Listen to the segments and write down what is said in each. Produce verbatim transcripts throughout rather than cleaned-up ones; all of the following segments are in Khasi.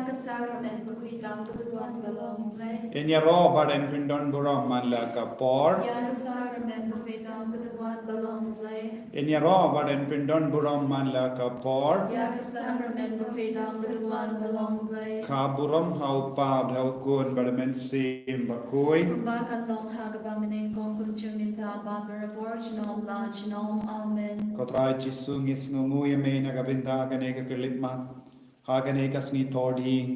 Ka sakrament bakhuid tam ka duwan ba long U Blei. Ngin ïaroh bad ngin pyndon burom man la ka por. Ïa ka sakrament bakhuid tam ka duwan ba long U Blei. Ngin ïaroh bad ngin pyndon burom man la ka por. Ïa ka sakrament bakhuid tam ka duwan ba long U Blei. Ka burom ha U Kpa bad ha U Khun bad ha U Mynsiem Bakhuid. Kumba kan long ha kaba mynnyngkong, kumjuh mynta bad barabor junom la junom. Amen. Ko Trai Jisu, ngi sngewnguh ïa me na ka bynta kane ka khyllipmat. Ha kane ka sngi Thohdieng,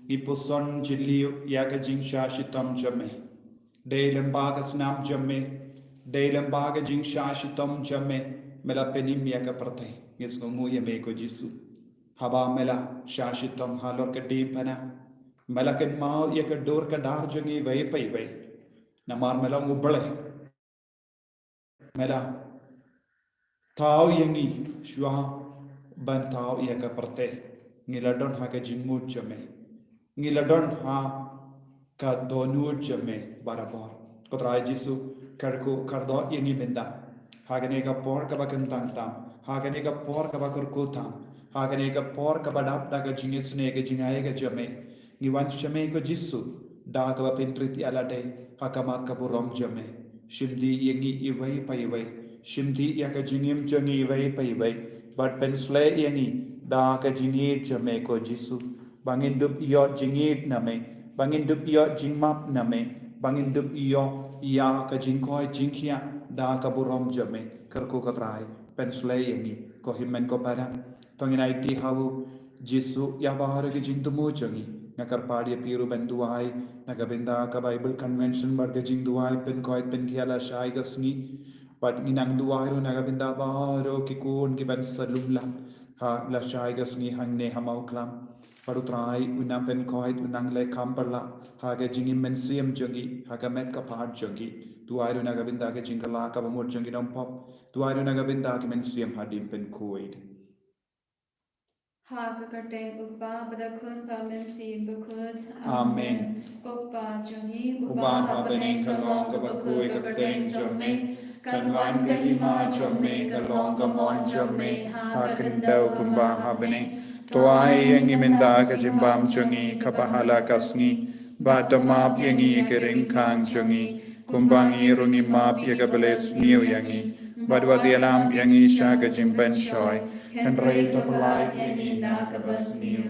ngi puson jylliew ïa ka jingshah shitom jong me. Dei lyngba ka snam jong me, dei lyngba ka jingshah shitom jong me, me la pynim ïa ka pyrthei. Ngi sngewnguh ïa me ko Jisu. Haba me la shah shitom halor ka diengphna, me la kynmaw ïa ka dur ka dar jong ngi iwei pa iwei. Namar me long U Blei. Me la thaw ïa ngi shuwa ban thaw ïa ka pyrthei. Ngi la don ha ka jingmut jong me. Ngi la don ha ka dohnud jong me barabor. Ko Trai Jisu, kyrkhu kyrdoh ïa ngi mynta. Ha kane ka por kaba kyntang tam, ha kane ka por kaba kyrkhu tam, ha kane ka por kaba dap da ka jingisynei ka jingai ka jong me, ngi wan sha me ko Jisu da kaba pynrit ïa lade ha khmat ka burom jong me. Shim dih ïa ngi iwei pa iwei, shim dih ïa ka jingim jong ngi iwei pa iwei, bad pynshlei ïa ngi da ka jingïeit jong me ko Jisu, ba ngin dup ïoh jingïeit na me, ba ngin dup ïoh jingmap na me, ba ngin dup ïoh ïa ka jingkoit jingkhiah da ka burom jong me. Kyrkhu ko Trai, pynshlei ïa ngi. Ko hynmen ko para, to ngin aiti ha u Jisu ïa baroh ki jingthmu jong ngi. Nga kyrpad ïa phi ruh ban duwai na ka bynta ka Bible Convention bad ka jingduwai pynkoit pynkhiah lashai ka sngi. Bad ngi nang duwai ruh na ka bynta baroh ki khun kiban sa lum lang ha lashai ka sngi hangne ha Mawklam. Bad U Trai un nang pynkoit, un nang leh kham pyrshah ha ka jingim mynsiem jong ngi, ha ka met ka phad jong ngi. Duwai ruh na ka bynta ka jingkylla kaba mut jong ki nongpop. Duwai ruh na ka bynta ki mynsiem hadien pynkhuid. Ha ka kyrteng U Kpa bad U Khun bad U Mynsiem Bakhuid. Amen. Amen. Ko Kpa jong ngi uba ha bneng, ka long kaba khuid ka kyrteng jong me. Kan wan ka hima jong me, kan long ka mon jong me ha ka khyndew kumba ha bneng. To ai ïa ngi mynta ka jingbam jong ngi kaba ha la ka sngi. Bad to map ïa ngi ïa ki ryngkang jong ngi, kumba ngi ruh ngi map ïa kiba leh sniew ïa ngi. Bad wat ïalam ïa ngi sha ka jingpynshoi, hynrei to pyllait ïa ngi na kaba sniew.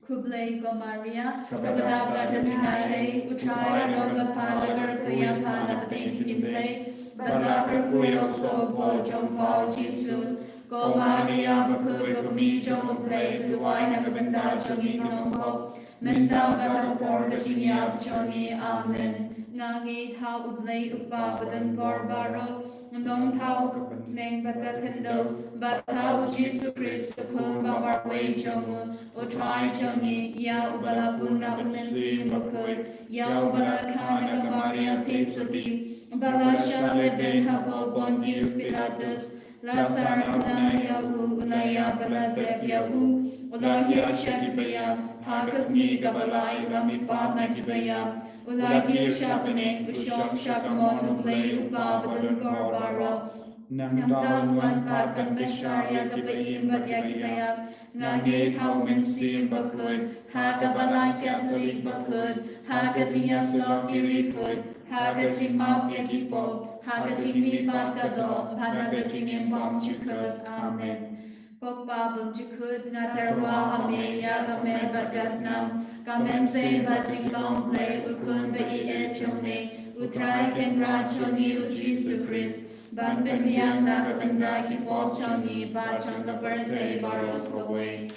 Khublei ko Maria, kaba dap da ka jingaiei, U Trai u don bad pha, la kyrkhu ïa pha na pdeng ki kynthei, bad la kyrkhu ïa u sohpop jong pha U Jisu. Ko Maria bakhuid, ko kmie jong U Blei, to duwai na ka bynta jong ngi ki nongpop, mynta bad ha ka por ka jingïap jong ngi. Amen. Nga ngeit ha U Blei U Kpa badonbor baroh, U Nongthaw bneng bad ka khyndew, bad ha U Jisu Khrist, U Khun ba marwei jong U, U Trai jong ngi, ïa uba la bun na U Mynsiem Bakhuid, ïa uba la kha na ka Maria theisotti, ba la shah lehbeiñ hapoh Pontius Pilatus, la sah khnang ïa u, u la ïap bad la dep ïa u, u la hiar sha ki baïap, ha ka sngi kaba lai u la mihpat na ki baïap, u la kiew sha bneng, u shong sha ka mon U Blei U Kpa badonbor baroh. Nangta un wan pat ban bishar ïa kiba im bad ïa kiba ïap. Nga ngeit ha U Mynsiem Bakhuid, ha ka Balang Katholik bakhuid, ha ka jingïasyllok ki riewkhuid, ha ka jingmap ïa ki pop, ha ka jingmihpat ka doh, bad ha ka jingim bymjukut. Amen. Ko Kpa bymjukut, nga tyrwa ha me ïa ka met bad ka snam, ka mynsiem bad jinglong Blei, U Khun ba ïeit jong me, U Trai Kynrad jong ngi U Jisu Khrist, ban pynbiang na ka bynta ki pop jong ngi bad jong ka pyrthei baroh kawei.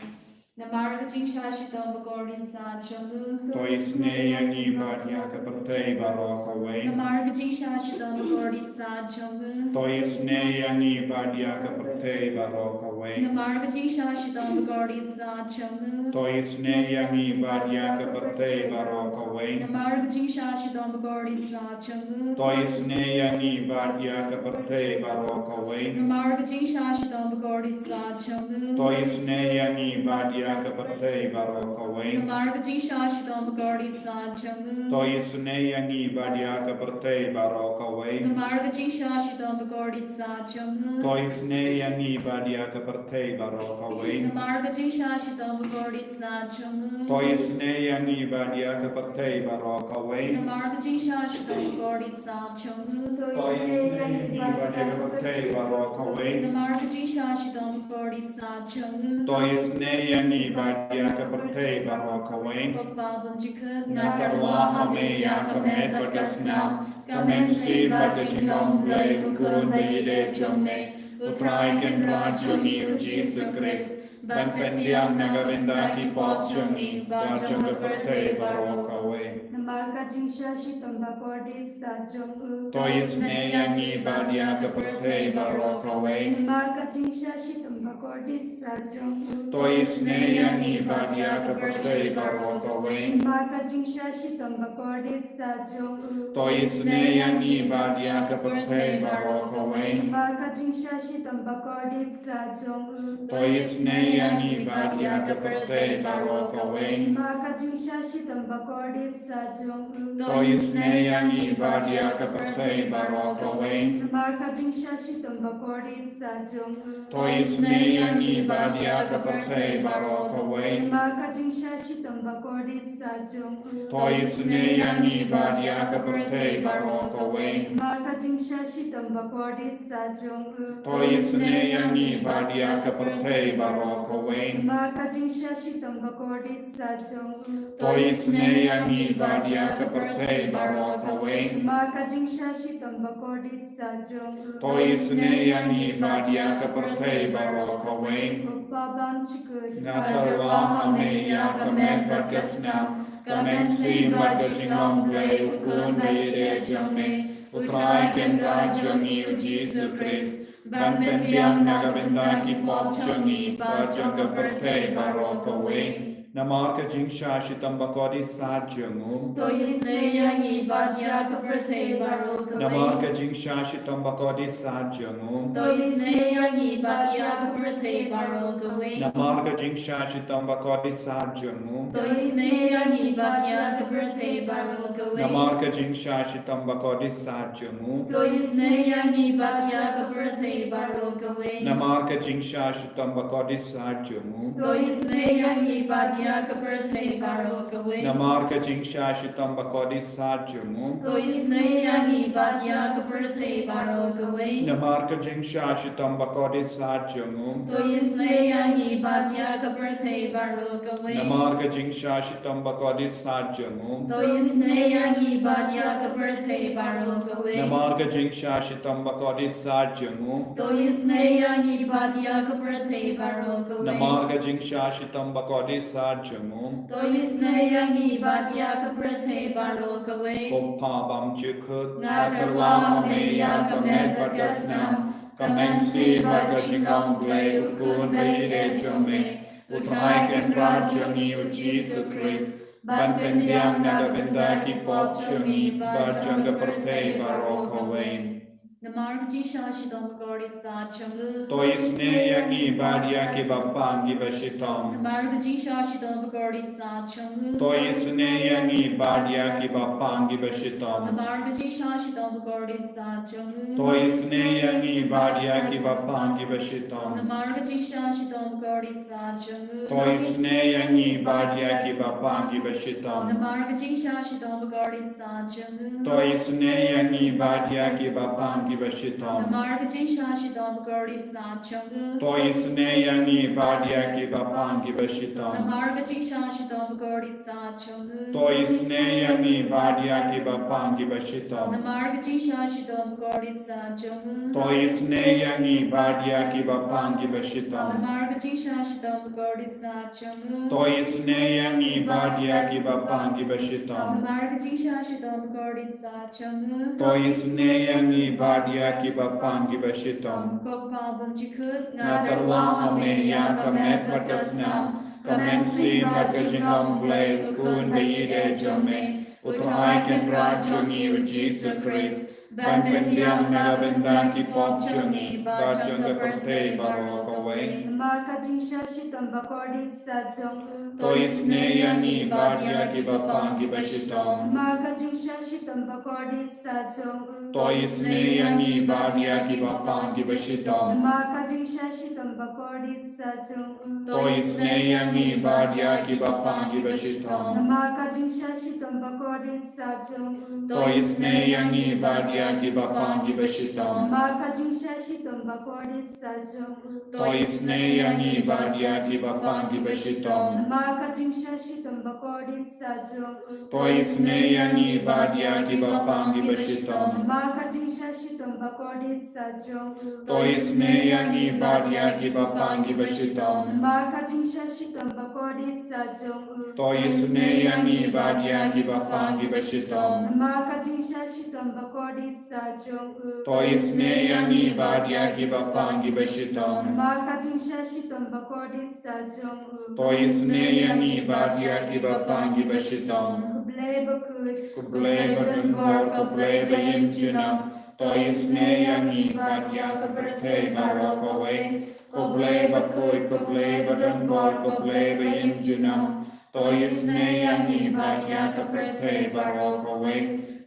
Namar ka jingshah shitom bakordit sah jong U, to isynei ïa ngi bad ïa ka pyrthei baroh kawei. Namar ka jingshah shitom bakordit sah jong U, to isynei ïa ngi bad ïa ka pyrthei baroh kawei. Namar ka jingshah shitom bakordit sah jong U, to isynei ïa ngi bad ïa ka pyrthei baroh kawei. Namar ka jingshah shitom bakordit sah jong U, to isynei ïa ngi bad ïa ka pyrthei baroh kawei. Namar ka jingshah shitom bakordit sah jong U, to isynei ïa ngi bad ïa ka pyrthei baroh kawei. Namar ka jingshah shitom bakordit sah jong U, to isynei ïa ngi bad ïa ka pyrthei baroh kawei. Namar ka jingshah shitom bakordit sah jong U, to isynei ïa ngi bad ïa ka pyrthei baroh kawei. Namar ka jingshah shitom bakordit sat jong u. To isynei ïa ngi bad ïa ka pyrthei baroh kawei. Namar ka jingshah shitom bakordit sat jong u. To isynei ïa ngi bad ïa ka pyrthei baroh kawei. Namar ka jingshah shitom bakordit sat jong u. To isynei ïa ngi bad ïa ka pyrthei baroh kawei. Ko Pa bymjukut, nga tyrwa ha me ïa ka met bad ka snam, ka mynsiem bad ka jinglong Blei u Khun ba ïeit jong me, u Trai Kynrad jong ngi u Jisu Khrist, ban pynbiang na ka bynta ki pop jong ngi bad jong ka pyrthei baroh kawei. Namar ka jingshah shitom bakordit sat jong u. To isynei ïa ngi bad ïa ka pyrthei baroh kawei. Namar ka jingshah shitom bakordit sat jong u. To isynei ïa ngi bad ïa ka pyrthei baroh kawei. Namar ka jingshah shitom bakordit sat jong u. To isynei ïa ngi bad ïa ka pyrthei baroh kawei. Namar ka jingshah shitom bakordit sat jong u. To isynei ïa ngi bad ïa ka pyrthei baroh kawei. Namar ka jingshah shitom bakordit sat jong u. To isynei ïa ngi bad ïa ka pyrthei baroh kawei. Namar ka jingshah shitom bakordit sat jong u. To isynei ïa ngi bad ïa ka pyrthei baroh kawei. Namar ka jingshah shitom bakordit sat jong u. To isynei ïa ngi bad ïa ka pyrthei baroh kawei. Namar ka jingshah shitom bakordit sat jong u. To isynei ïa ngi bad ïa ka pyrthei baroh kawei. Namar ka jingshah shitom bakordit sat jong u. To isynei ïa ngi bad ïa ka pyrthei baroh kawei. Namar ka jingshah shitom bakordit sat jong u. To isynei ïa ngi bad ïa ka pyrthei baroh kawei. Ko Pa bymjukut, nga tyrwa ha me ïa ka met bad ka snam, ka mynsiem bad ka jinglong Blei u Khun ba ïeit jong me, u Trai Kynrad jong ngi u Jisu Khrist, ban pynbiang na ka bynta ki pop jong ngi bad jong ka pyrthei baroh kawei. Namar ka jingshah shitom bakordit sat jong u. To isynei ïa ngi bad ïa ka pyrthei baroh kawei. Namar ka jingshah shitom bakordit sat jong u. To isynei ïa ngi bad ïa ka pyrthei baroh kawei. Namar ka jingshah shitom bakordit sat jong u. To isynei ïa ngi bad ïa ka pyrthei baroh kawei. Namar ka jingshah shitom bakordit sat jong u. To isynei ïa ngi bad ïa ka pyrthei baroh kawei. Namar ka jingshah shitom bakordit sat jong u. To isynei ïa ngi bad ïa ka pyrthei baroh kawei. Namar ka jingshah shitom bakordit sat jong u. To isynei ïa ngi bad ïa ka pyrthei baroh kawei. Namar ka jingshah shitom bakordit sat jong u. To isynei ïa ngi bad ïa ka pyrthei baroh kawei. Namar ka jingshah shitom bakordit sat jong u. To isynei ïa ngi bad ïa ka pyrthei baroh kawei. Namar ka jingshah shitom bakordit sat jong u. To isynei ïa ngi bad ïa ka pyrthei baroh kawei. Namar ka jingshah shitom bakordit sat jong u. To isynei ïa ngi bad ïa ka pyrthei baroh kawei. Ko Pa bymjukut, nga tyrwa ha me ïa ka met bad ka snam, ka mynsiem bad ka jinglong Blei u Khun ba ïeit jong me, u Trai Kynrad jong ngi u Jisu Khrist, ban pynbiang na ka bynta ki pop jong ngi bad jong ka pyrthei baroh kawei. Namar ka jingshah shitom bakordit sat jong u. To isynei ïa ngi bad ïa kiba pang kiba shitom. Namar ka jingshah shitom bakordit sat jong u. To isynei ïa ngi bad ïa kiba pang kiba shitom. Namar ka jingshah shitom bakordit sat jong u. To isynei ïa ngi bad ïa kiba pang kiba shitom. Namar ka jingshah shitom bakordit sat jong u. To isynei ïa ngi bad ïa kiba pang kiba shitom. Namar ka jingshah shitom bakordit sat jong u. To isynei ïa ngi bad ïa kiba pang kiba shitom. Namar ka jingshah shitom bakordit sat jong u. To isynei ïa ngi bad ïa kiba pang kiba shitom. Namar ka jingshah shitom bakordit sat jong u. To isynei ïa ngi bad ïa kiba pang kiba shitom. Namar ka jingshah shitom bakordit sat jong u. To isynei ïa ngi bad ïa kiba pang kiba shitom. Namar ka jingshah shitom bakordit sat jong u. To isynei ïa ngi bad ïa kiba pang kiba shitom. Namar ka jingshah shitom bakordit sat jong u. To isynei ïa ngi bad ïa kiba pang kiba shitom. Ko Pa bymjukut, nga tyrwa ha me ïa ka met bad ka snam, ka mynsiem bad ka jinglong Blei u Khun ba ïeit jong me, u Trai Kynrad jong ngi u Jisu Khrist, ban pynbiang na ka bynta ki pop jong ngi bad jong ka pyrthei baroh kawei. Namar ka jingshah shitom bakordit sat jong u. To isynei ïa ngi bad ïa kiba pang kiba shitom. Namar ka jingshah shitom bakordit sat jong u. To isynei ïa ngi bad ïa kiba pang kiba shitom. Namar ka jingshah shitom bakordit sa jong u. To isynei ïa ngi bad ïa kiba pang kiba shitom. Namar ka jingshah shitom bakordit sa jong u. To isynei ïa ngi bad ïa kiba pang kiba shitom. Namar ka jingshah shitom bakordit sa jong u. To isynei ïa ngi bad ïa kiba pang kiba shitom. Namar ka jingshah shitom bakordit sa jong u. To isynei ïa ngi bad ïa kiba pang kiba shitom. Namar ka jingshah shitom bakordit sa jong u. To isynei ïa ngi bad ïa kiba pang kiba shitom. Namar ka jingshah shitom bakordit sa jong u. To isynei ïa ngi bad ïa kiba pang kiba shitom. Namar ka jingshah shitom bakordit sa jong u. To isynei ïa ngi bad ïa kiba pang kiba shitom. Namar ka jingshah shitom bakordit sa jong u. To isynei ïa ngi bad ïa kiba pang kiba shitom. Ko Blei bakhuid, ko Blei badonbor, ko Blei ba ïing junom. To isynei ïa ngi bad ïa ka pyrthei baroh kawei. Ko Blei bakhuid, ko Blei badonbor, ko Blei ba ïing junom. To isynei ïa ngi bad ïa ka pyrthei baroh kawei.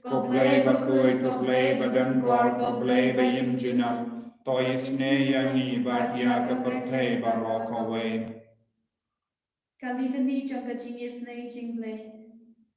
Ko Blei bakhuid, ko Blei badonbor, ko Blei ba ïing junom. To isynei ïa ngi bad ïa ka pyrthei baroh kawei. Ka Litany jong ka jingisynei jong U Blei.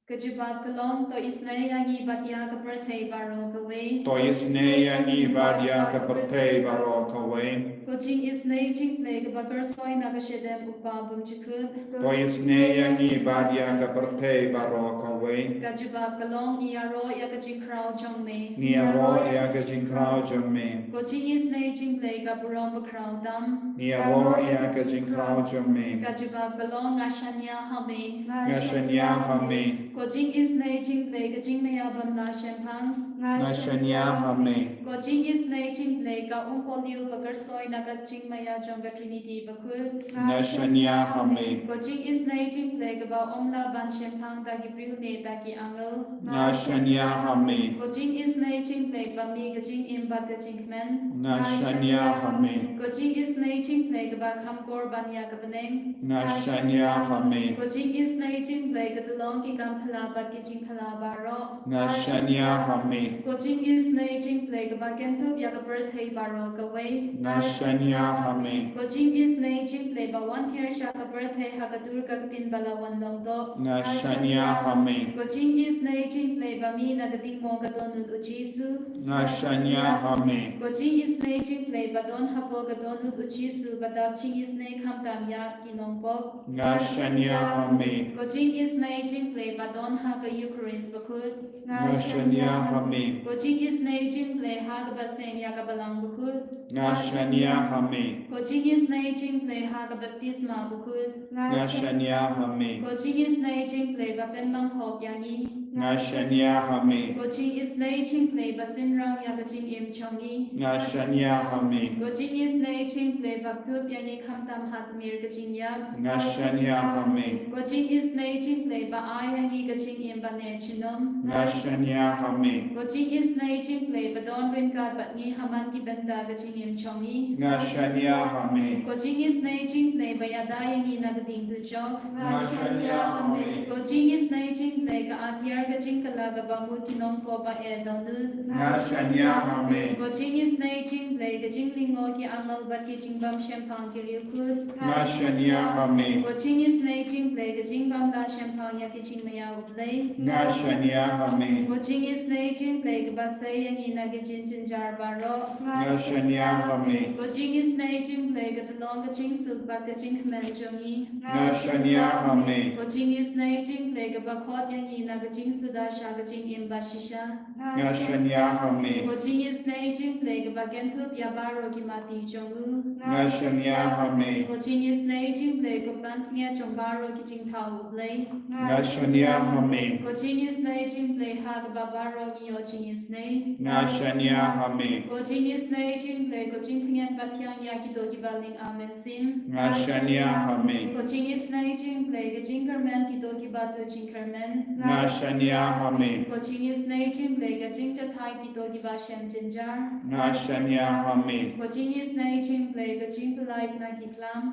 Ka jubab ka long, to isynei ïa ngi bad ïa ka pyrthei baroh kawei. To isynei ïa ngi bad ïa ka pyrthei baroh kawei. Ka jingisynei jong U Blei kaba kyrsoi na ka shadem U Kpa bymjukut. To isynei ïa ngi bad ïa ka pyrthei baroh kawei. Ka jubab ka long, ngi ïaroh ïa ka jingkhraw jong me. Ngi ïaroh ïa ka jingkhraw jong me. Ka jingisynei jong U Blei ka burom bakhraw tam. Ngi ïaroh ïa ka jingkhraw jong me. Ka jubab ka long, nga shaniah ha me. Nga shaniah ha me. Ka jingisynei jong U Blei ka jingmaïa bym lah shemphang. Nga shaniah ha me. Ka jingisynei jong U Blei ka umpohliew ba kyrsoi na ka jingmaïa jong ka Trinity bakhuid. Nga shaniah ha me. Ka jingisynei jong U Blei kaba ym lah ban shemphang da ki briew ne da ki angel. Nga shaniah ha me. Ka jingisynei jong U Blei ba mih ka jingim bad ka jingkmen. Nga shaniah ha me. Ka jingisynei jong U Blei kaba kham kor ban ïa ka bneng. Nga shaniah ha me. Ka jingisynei jong U Blei ka tyllong ki kam phylla bad ki jingphylla baroh. Nga shaniah ha me. Ka jingisynei jong U Blei kaba kynthup ïa ka pyrthei baroh kawei. Nga shaniah ha me. Ka jingisynei jong U Blei ba wan hiar sha ka pyrthei ha ka dur ka ktien ba la wan long doh. Nga shaniah ha me. Ka jingisynei jong U Blei ba mih na ka ding mo ka dohnud U Jisu. Nga shaniah ha me. Ka jingisynei jong U Blei ba don hapoh ka dohnud U Jisu ba dap jingisynei khamtam ïa ki nongpop. Nga shaniah ha me. Ka jingisynei jong U Blei ba don ha ka Eucharist bakhuid. Nga shaniah ha me. Ka jingisynei jong U Blei ha kaba seng ïa ka balang bakhuid. Nga shaniah ha me. Ka jingisynei jong U Blei ha ka baptisma bakhuid. Nga shaniah ha me. Ka jingisynei jong U Blei ba pynmang hok ïa ngi. Nga shaniah ha me. Ka jingisynei jong U Blei ba synran ïa ka jingim jong ngi. Nga shaniah ha me. Ka jingisynei jong U Blei ba kdup ïa ngi khamtam ha tmier ka jingïap. Nga shaniah ha me. Ka jingisynei jong U Blei ba ai ha ngi ka jingim ba neh junom. Nga shaniah ha me. Ka jingisynei jong U Blei ba don ryngkat bad ngi ha man ki bynta ka jingim jong ngi. Nga shaniah ha me. Ka jingisynei jong U Blei ba ïada ïa ngi na ka ding dujok. Nga shaniah ha me. Ka jingisynei jong U Blei ka atiar ka jingkylla kaba mut ki nongpop ba eh dohnud. Nga shaniah ha me. Ka jingisynei jong U Blei ka jinglyngngoh ki angel bad ki jingbym shemphang ki riewkhuid. Nga shaniah ha me. Ka jingisynei jong U Blei ka jingbym lah shemphang ïa ki jingmaïa U Blei. Nga shaniah ha me. Ka jingisynei jong U Blei kaba sei ïa ngi na ki jingjynjar baroh. Nga shaniah ha me. Ka jingisynei jong U Blei ka tyllong ka jingsuk bad ka jingkmen jong ngi. Nga shaniah ha me. Ka jingisynei jong U Blei kaba khot ïa ngi na ka jingsuda sha ka jingim ba shisha. Nga shaniah ha me. Ka jingisynei jong U Blei kaba kynthup ïa baroh ki mati jong u. Nga shaniah ha me. Ka jingisynei jong U Blei ka pansngiat jong baroh ki jingthaw U Blei. Nga shaniah ha me. Ka jingisynei jong U Blei ha kaba baroh ngi ïoh jingisynei. Nga shaniah ha me. Ka jingisynei jong U Blei ka jingthngit ba thiang ïa kito kiba lyngba mynsiem. Nga shaniah ha me. Ka jingisynei jong U Blei ka jingkyrmen kito kiba tu jingkyrmen. Nga shaniah ha me. Ka jingisynei jong U Blei ka jingjahthait kito kiba shem jynjar. Nga shaniah ha me. Ka jingisynei jong U Blei ka jingpyllait na ki khlam.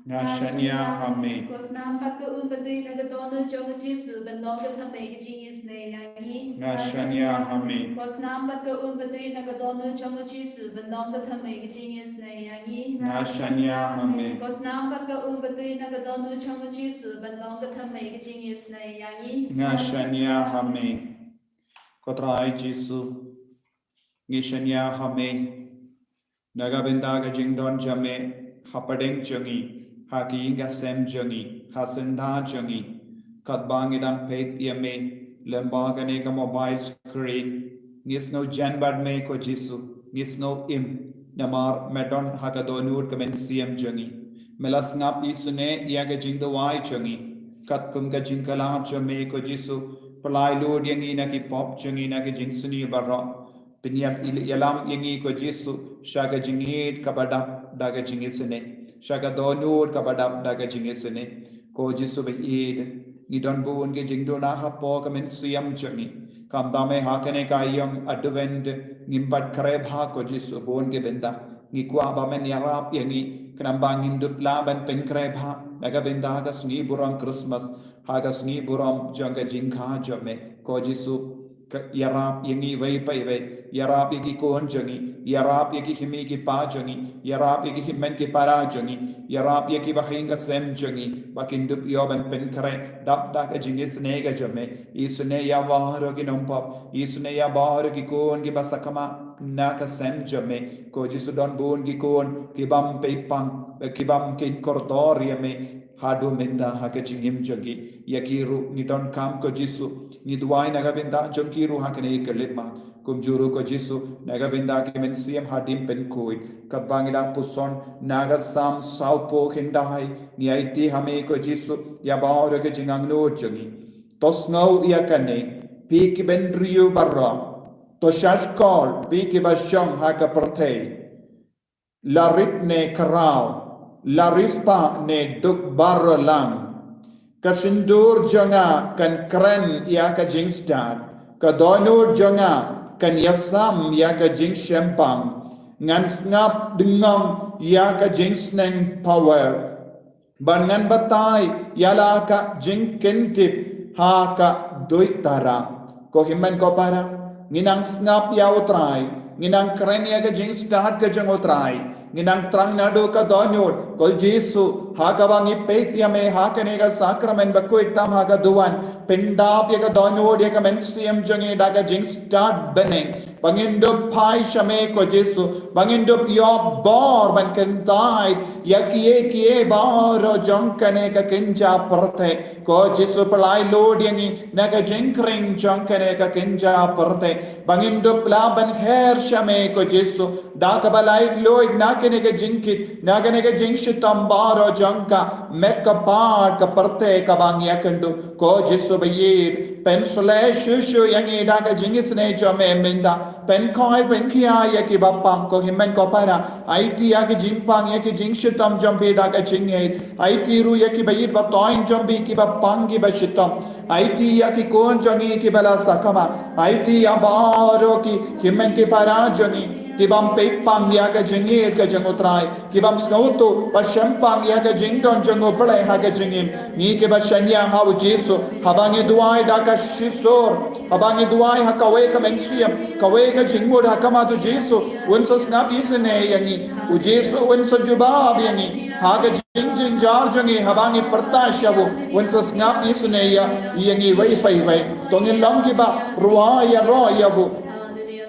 Nga shaniah ha me. Ko snam pat ka um ba duh na ka dohnud jong u Jisu ban long ka thymmei ka jingisynei ïa ngi. Nga shaniah ha me. Ko snam pat ka um ba duh na ka dohnud jong u Jisu ban long ka thymmei ka jingisynei ïa ngi. Nga shaniah ha me. Ko snam pat ka um ba duh na ka dohnud jong u Jisu ban long ka thymmei ka jingisynei ïa ngi. Nga shaniah ha me. Ko Trai Jisu, ngi shaniah ha me na ka bynta ka jingdon jong me hapdeng jong ngi, ha ki ïing ki sem jong ngi, ha syndah jong ngi. Katba ngi dang peit ïa me lyngba kane ka mobile screen, ngi sngew jan bad me ko Jisu, ngi sngew im namar me don ha ka dohnud ka mynsiem jong ngi. Me la sngap isynei ïa ka jingduwai jong ngi. Katkum ka jingkylla jong me ko Jisu, pyllait lut ïa ngi na ki pop jong ngi, na ki jingsniew baroh. Pynïap ïalam ïa ngi ko Jisu sha ka jingïeit kaba dap da ka jingisynei, sha ka dohnud kaba dap da ka jingisynei. Ko Jisu ba ïeit, ngi don bun ki jingduna hapoh ka mynsiem jong ngi. Kumta me ha kane ka ïing Advent ngim pat kren bha ko Jisu bun ki bynta. Ngi kwah ba men ïarap ïa ngi khnang ba ngin dup lah ban pynkren bha na ka bynta ka sngi burom Christmas, ha ka sngi burom jong ka jingkha jong me. Ko Jisu, ka ïarap ïa ngi wei pa wei, ïarap ïa ki khun jong ngi, ïarap ïa ki kmie ki kpa jong ngi, ïarap ïa ki hynmen ki para jong ngi, ïarap ïa ki bahaïing ka sem jong ngi, ba kin dup ïoh ban pynkhreh dap da ka jingisynei ka jong me. Isynei ïa baroh ki nongpop, isynei ïa baroh ki khun kiba sakma na ka sem jong me. Ko Jisu, don bun ki khun kibym pei pang, kibym kin kordor ïa me haduh mynta ha ka jingim jong ki. Ïa ki ruh ngi donkam ko Jisu, ngi duwai na ka bynta jong ki ruh ha kane ka lipmat. Kumjuh ruh ko Jisu, na ka bynta ki mynsiem hadien pynkhuid, katba ngi dang puson na ka Salm sawphew khyndai, ngi aiti ha me ko Jisu ïa baroh ka jingangnud jong ngi. To sngew ïa kane, phi ki bynriew baroh. To shahshkor, phi kiba shong ha ka pyrthei. La rit ne khraw, la riewspah ne duk baroh lang. Ka shyntur jong nga kan kren ïa ka jingstad, ka dohnud jong nga kan ïasam ïa ka jingshemphang. Ngan sngap dngong ïa ka jingsneng pawer, bad ngan batai ïa la ka jingkyntip ha ka duitara. Ko hynmen ko para, ngi nang sngap ïa u Trai, ngi nang kren ïa ka jingstad ka jong u Trai, ngi nang thrang naduh ka dohnud. Ko Jisu, ha kaba ngi peit ïa me ha kane ka sakramen bakhuid tam ha ka duwan, pyndap ïa ka dohnud ïa ka mynsiem jong ngi da ka jingstad bneng, ba ngin dup phai sha me ko Jisu, ba ngin dup ïoh bor ban kyntait ïa kiei kiei baroh jong kane ka kynja pyrthei. Ko Jisu, pyllait lut ïa ngi na ka jingkhring jong kane ka kynja pyrthei, ba ngin dup lah ban her sha me ko Jisu, da kaba laitluid na kane ka jingkit, na kane ka jingshitom baroh jong ka met ka phad ka pyrthei kaba ngi ïakynduh. Ko Jisu ba ïeit, pynshlei shuh shuh ïa ngi da ka jingisynei jong me mynta. Pynkhoi pynkhia ïa kiba pang. Ko hynmen ko para, aiti ïa ki jingpang, ïa ki jingshitom jong phi da ka jingngeit. Aiti ruh ïa kiba ïeit ba thoiñ jong phi, kiba pang kiba shitom. Aiti ïa ki khun jong ngi kiba la sakma. Aiti ïa baroh ki hynmen ki para jong ngi kibym pei pang ïa ka jingngeit ka jong u Trai, kibym sngewthuh ba shemphang ïa ka jingdon jong u Blei ha ka jingim. Ngi kiba shaniah ha u Jisu, haba ngi duwai da ka shisur, haba ngi duwai ha kawei ka mynsiem, kawei ka jingmut ha khmat u Jisu, un sa sngap isynei ïa ngi. U Jisu un sa jubab ïa ngi ha ka jingjynjar jong ngi. Haba ngi pyrta sha u, un sa sngap isynei ïa ngi wei pa wei. To ngin long kiba rwai ïaroh ïa u.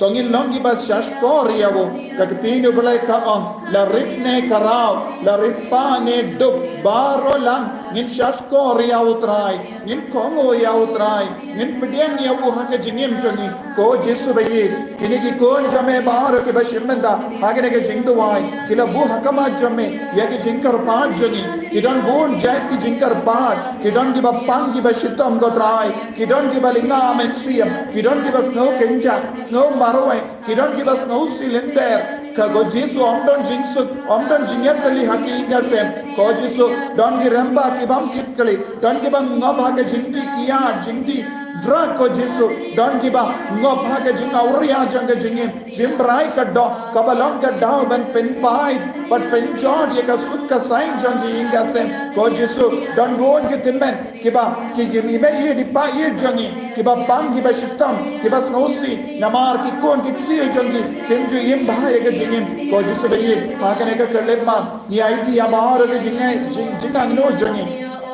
To ngin long kiba shahshkor ïa u. Ka ktien u Blei ka ong, la rit ne khraw, la riewspah ne duk, baroh lang ngin shahshkor ïa u Trai, ngin kohnguh ïa u Trai, ngin pdiang ïa u ha ka jingim jong ngi. Ko Jisu ba ïeit, kine ki khun jong me baroh kiba shim bynta ha kane ka jingduwai, ki la buh ha khmat jong me ïa ki jingkyrpad jong ngi. Ki don bun jait ki jingkyrpad, ki don kiba pang kiba shitom ko Trai, ki don kiba lynga mynsiem, ki don kiba sngew kynjah, sngew marwei, ki don kiba sngew silinter. Ka ko Jisu, ym don jingsuk, ym don jingïatylli ha ki ïing ki sem. Ko Jisu, don ki rymba kibym kit kali, don kiba ngop ha ka jingdih kiad, jingdih Dra ko Jisu, don kiba ngop ha ka jingawria jong ka jingim, Jimbrai ka doh, kaba long ka daw ban pynpaid bad pynjot ïa ka suk ka saiñ jong ki ïing ka sem. Ko Jisu, don bun ki tymmen kiba ki, ki, kiba ïeit, i paieit jong ngi, kiba pang, kiba shitom, kiba sngewsih namar ki khun ki ksiew jong ki kim ju im bha ïa ka jingim. Ko Jisu baieit, ha kane ka khyllipmat ngi aiti ïa baroh ki jing, jing, jingangnud jong ngi.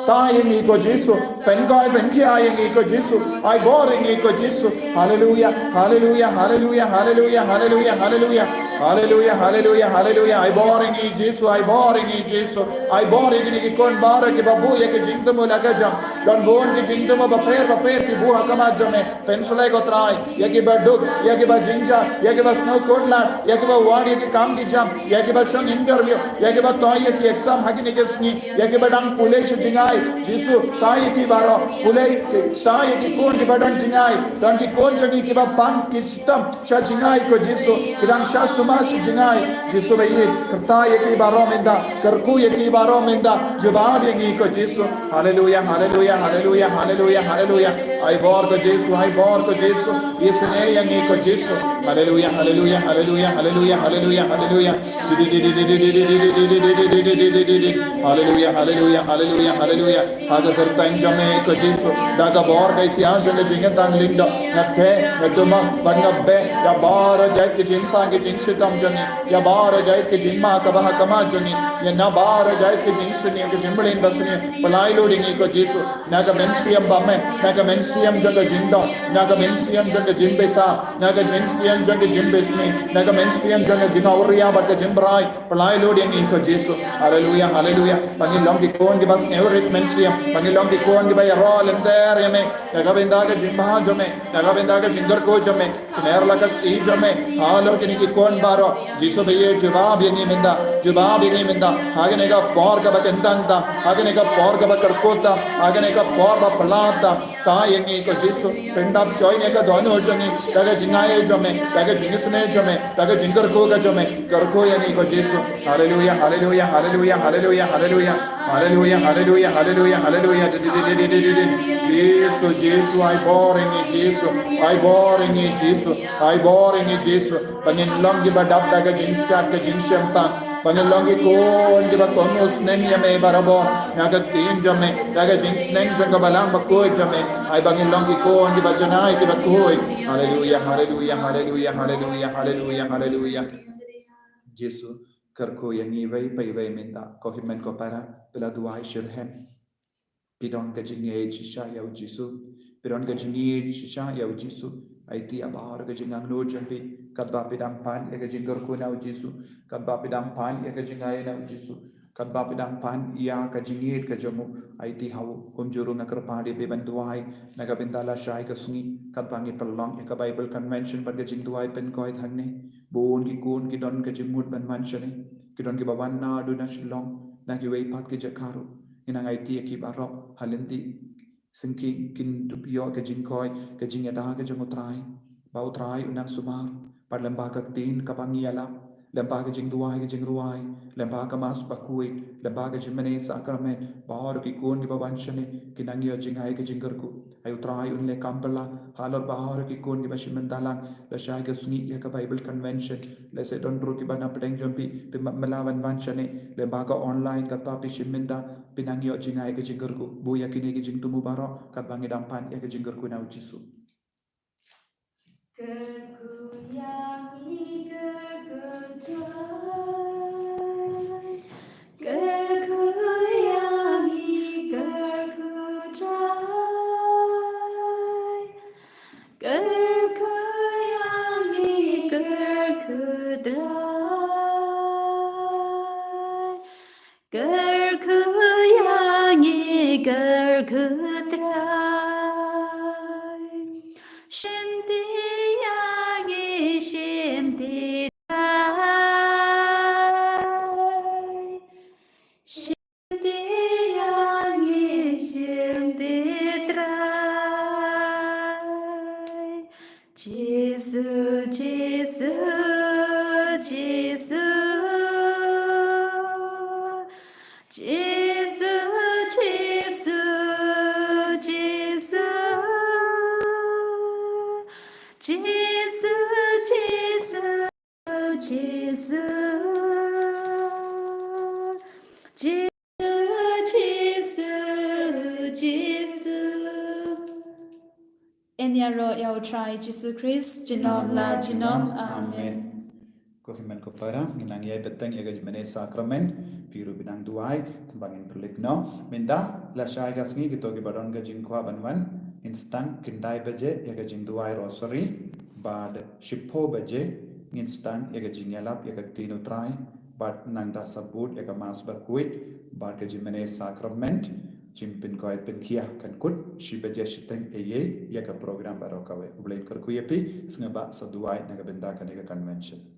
Thaw ïa ngi ko Jisu, pynkoit pynkhia ïa ngi ko Jisu, ai bor ïa ngi ko Jisu. Haleluia, haleluia, haleluia, haleluia, haleluia, haleluia. Haleluia, haleluia, haleluia. Ai bor ïa ngi Jisu, ai bor ïa ngi Jisu, ai bor ïa kine ki khun baroh kiba buh ïa ki jingthmu la ka jong. Don bun ki jingthmu bapher bapher ki buh ha khmat jong me. Pynshlei ko Trai ïa kiba duk, ïa kiba jingjia, ïa kiba sngew khuslai, ïa kiba wad ïa ki kam ki jam, ïa kiba shong interview, ïa kiba thoh ïa ki exam ha kine ki sngi, ïa kiba dang pule sha jngai. Jisu, thaw ïa ki baroh, pule, thaw ïa ki khun kiba don jngai. Don ki khun jong ngi kiba pang, ki shitom sha jngai ko Jisu, ki dang shah sumar sha jngai. Jisu baieit, kyrteng ïa ki baroh mynta, kyrkhu ïa ki baroh mynta, jubab ïa ngi ko Jisu. Haleluia, haleluia, haleluia, haleluia, haleluia. Ai bor ko Jisu, ai bor ko Jisu. Isynei ïa ngi ko Jisu. Haleluia, haleluia, haleluia, haleluia, haleluia, haleluia. Haleluia, haleluia, haleluia, haleluia. Ha ka kyrteng jong me ko Jisu, da ka bor ka ïtiar jong ka jingïatang lyngdoh, nga theh, nga thumang bad nga beh ïa baroh jait ka jingpang ka jingshitom jong ngi, ïa baroh jait ka jingma kaba ha khmat jong ngi, ïa na baroh jait ka jingsniew ka jingmlien basniew. Pyllait lut ïa ngi ko Jisu, na ka mynsiem ba me, na ka mynsiem jong ka jingdoh, na ka mynsiem jong ka jingbitar, na ka mynsiem jong ka jingbishni, na ka mynsiem jong ka jingawria bad ka jingbrai. Pyllait lut ïa ngi ko Jisu. Haleluia, haleluia. Ba ngin long ki khun kiba sngewrit mynsiem, ba ngin long ki khun kiba ïaroh lynter ïa me na ka bynta ka jingbha jong me, na ka bynta ka jingkyrkhu jong me. Kner la ka kti jong me halor kine ki khun baroh. Jisu baieit, jubab ïa ngi mynta, jubab ïa ngi mynta. Ha kane ka por kaba kyntang tam, ha kane ka por kaba kyrkhu tam, ha kane ka por ba palat tam. Thaw ïa ngi ko Jisu, pyndap shoi ïa ka dohnud jong ngi da ka jingai jong me, da ka jingisynei jong me, da ka jingkyrkhu ka jong me. Kyrkhu ïa ngi ko Jisu. Haleluia, haleluia, haleluia, haleluia, haleluia. Haleluia, haleluia, haleluia, haleluia. Di, di, di. Jisu, Jisu, ai bor ïa ngi Jisu, ai bor ïa ngi Jisu, ai bor ïa ngi Jisu. Ba ngin long kiba dap da ka jingstad ka jingshemphang. Ba ngin long ki khun kiba kohnguh sneng ïa me barabor na ka ktien jong me, da ka jingsneng jong ka Balang Bakhuid jong me. Ai ba ngin long ki khun kiba janai kiba khuid. Haleluia, haleluia, haleluia, haleluia, haleluia, haleluia. Jisu, kyrkhu ïa ngi iwei pa iwei mynta, ko hynmen ko para, phi la duwai shitrhem. Phi don ka jingïeit shisha ïa u Jisu. Phi don ka jingïeit shisha ïa u Jisu. Aiti ïa baroh ka jingangnud jong phi, katba phi dang pan ïa ka jingkyrkhu na u Jisu, katba phi dang pan ïa ka jingai na u Jisu, katba phi dang pan ïa ka jingïeit ka jong u. Aiti ha u. Kumjuh ruh nga kyrpad ïa phi ban duwai na ka bynta lashai ka sngi, katba ngi pynlong ïa ka Bible Convention bad ka jingduwai pynkoit hangne. Bun ki khun ki don ka jingmut ban wan shane, ki don kiba wan naduh na Shillong, na kiwei pat ki jaka ruh. Ngi nang aiti ïa ki baroh ha lynti syngkien kin dup ïoh ka jingkoit, ka jingïada ka jong u Trai. Ba u Trai u nang sumar bad lyngba ka ktien kaba ngi ïalap, lyngba ka jingduwai ka jingrwai, lyngba ka Mass bakhuid, lyngba ka jingmane sakramen, baroh ki khun kiba wan shane kin nang ïoh jingai ka jingkyrkhu. Ai u Trai un leh kam phylla halor baroh ki khun kiba shim bynta lang lashai ka sngi ïa ka Bible Convention. Lehse don ruh kiba na pdeng jong phi, phim map mylla ban wan shane lyngba ka online, katba phi shim bynta phin nang ïoh jingai ka jingkyrkhu. Buh ïa kine ki jingthmu baroh katba ngi dang pan ïa ka jingkyrkhu na u Jisu. Kyrkhu ïa ngi, kyrkhu Trai. Kyrkhu ïa ngi, kyrkhu Trai. Kyrkhu ïa ngi, kyrkhu Trai. Kyrkhu ïa ngi, kyrkhu Trai. Sngewthuh ïa ngi, Jisu, Jisu, Jisu, Jisu. Yn ïaroh ïa U Trai Jisu Khrist junom la junom. Amen. Ko hynmen ko para, ngin nang ïai bteng ïa ka jingmane sakramen, phi ruh phi nang duwai, tang ba ngin pynlip noh. Mynta, lashai ka sngi kito kiba don ka jingkwah ban wan, ngin sdang khyndai baje ïa ka jingduwai rosary, bad shiphew baje ngin sdang ïa ka jingïalap ïa ka ktien U Trai, bad nangta sabut ïa ka Mass bakhuid, bad ka jingmane sakramen, jingpynkoit pynkhiah kan kut shi baje shiteng eiei ïa ka program baroh kawei. U Blei un kyrkhu ïa phi, sngewbha sa duwai na ka bynta kane ka convention.